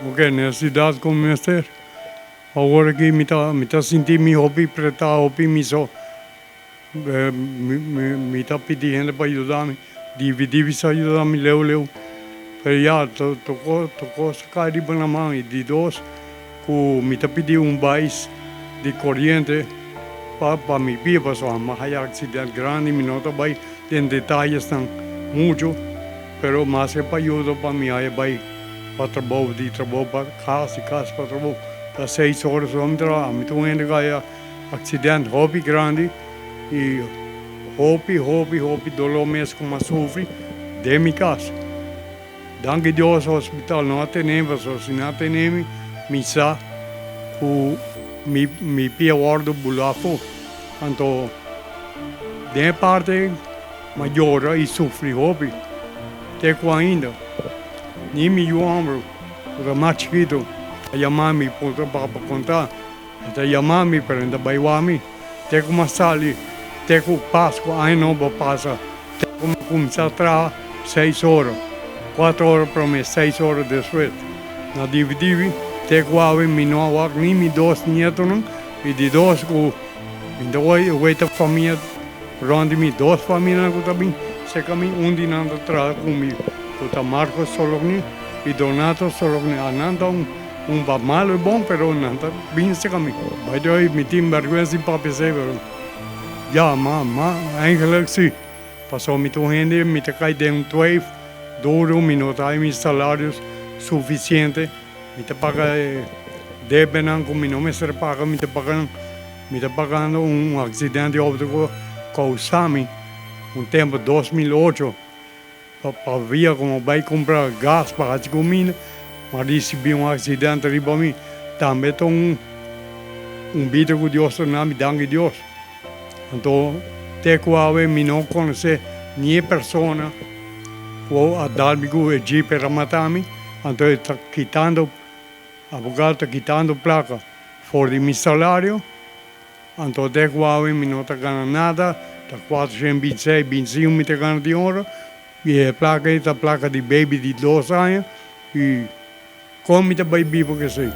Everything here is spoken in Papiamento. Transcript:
Ok, nesesidat ku mi mester. Awor aki mi ta mi ta sinti mi hopi pretá, hopi mi so. Mi ta pidi hende pa yuda mi, dibi dibi sa yuda mi leu leu. Pero ya, tur tur kos a kai riba nan man. I di dos, ku mi ta pidi un bais di koriente pa pa mi pia pasobra mi a haya aksident grandi, mi no ta bai den detayesnan muchu, pero mas e pa yuda pa mi haya bai pa trabou, di trabou pa kas, di kas pa trabou. Ta seis ora so mi traha, mi ta un hende ku haya aksident hopi grandi i hopi hopi hopi doló mes ku mi a sufri den mi kas. Danki Dios hospital no a tene mi pasobra si nan a tene mi, mi sa ku mi mi pia wòrdu bulá afó. Anto den e parti ei mi a yora i sufri hopi te ku ainda. Ni mi yu hòmber ku ta mas chikitu a yama mi puntra papa konta. E ta yama mi pero e ta bai wak mi. Te ku mi a sali, te ku Pasku, aña nobo pasa, te ku mi a kuminsá traha seis ora, kuater ora promé, seis ora despues. Na dibi dibi, te ku awe mi no a wak ni mi dos nietonan i di dos ku mi ta weta famia rònt di mi, dos famianan ku ta bin serka mi, un di nan ta traha ku mi ku ta Marcos Sologni i Donato Sologni. Anan ta un. Un pa malo y bon pero nan ta bin cerca mi. By the way mi tin bergüenza di papia esey pero ya ma ma eigenlijk si. Pasobra mi ta un hende mi ta cay den un twijf duro mi no ta hay mi salarios suficiente mi ta paga e debenan cu mi no mester paga mi ta paga nan mi ta pagando un accidente di auto cu a causa mi un tempo 2008. Pa via ku mi bai kumpra gas pa hasi kuminda, mi a risibí un aksidente riba mi. Tambe ta un un bida ku Dios ta duna mi, danki Dios. Anto te ku awe mi no konosé ni e persona ku a dal mi ku e jeep a mata mi, anto e ta kitando, abogado ta kitando plaka for di mi salario. Anto te ku awe mi no ta gana nada, ta 426, 25 mi ta gana di ora, i e plaka ei ta plaka di baby di 2 aña, i kon mi ta bai biba ku esei?